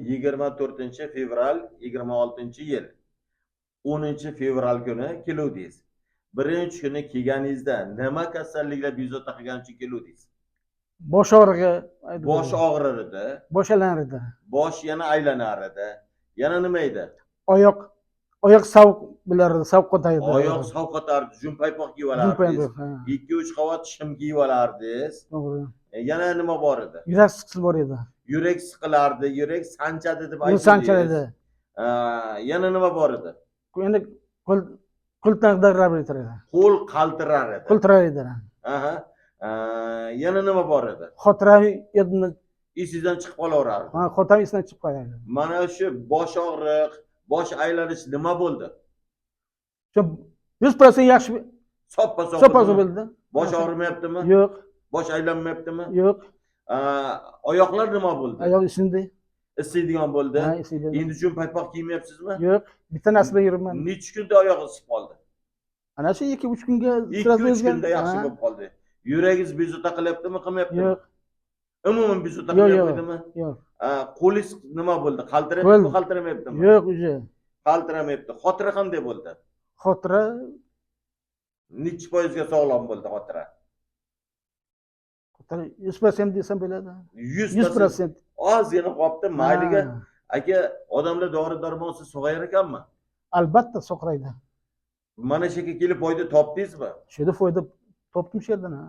24 fevral 26-yil 10 fevral kuni keluvdingiz. Birinchi kuni kelganingizda nima kasalliklar bezovta qilgani uchun keluvdingiz? Bosh og'rig'i. Bosh og'rir edi. Bosh aylanar edi. Bosh yana aylanar edi. Yana nima edi? Oyoq sovuq bilar edi, sovuq qotardi. Oyoq sovqotardi, jumpaypoq kiyib olardingiz. Ha. Ikki uch qavat shim kiyib olardingiz. To'g'ri. Yana nima bor edi? Yurak siqil bor edi. Yurak siqilardi, yurak sanchadi deb Yurak sanchar aytdingiz. edi. Yana nima bor edi? Endi qo'l taqdirlar edi. Qo'l qaltirar edi. Qo'l tirar edi. Aha. Yana nima bor edi? Xotira yodimdan Esingizdan chiqib qolaverardi. Ha, xotiram esdan chiqib qoladi. Mana shu bosh og'riq, bosh aylanish nima bo'ldi? Shu 100% yaxshi. Soppa sog' Soppa sog' bo'ldi. Bosh og'rimayaptimi? Yo'q. Bosh aylanmayaptimi? Yo'q. Oyoqlar nima bo'ldi? Oyoq isindi. Isiydigan bo'ldi. Ha, isiydi. Endi paypoq kiymayapsizmi? Yo'q, bitta narsa bilan yuribman. Necha kunda oyog'i isib qoldi? Ana shu 2-3 kunga. 2-3 kunda yaxshi bo'lib qoldi. Yuragingiz bezovta qilyaptimi, qilyaptimi? Yo'q. Umuman bezovta Yo'q, yo'q. qilyaptimi? Yo'q. Qo'lingiz nima bo'ldi? Qaltirayaptimi, Qo'l. qaltiramayaptimi? Yo'q уже. Qaltiramayapti. Xotira qanday bo'ldi? Xotira. Nechi foizga sog'lom bo'ldi xotira? Xotira 100% desam bo'ladi. 100 100 prosent. Ozgina qolibdi, mayliga. Ha. Aka, odamlar dori darmonsiz sog'ayar ekanmi? Albatta sog'aydi. Mana shu yerga kelib foyda topdingizmi? Shu yerda foyda topdim, shu yerdan, ha.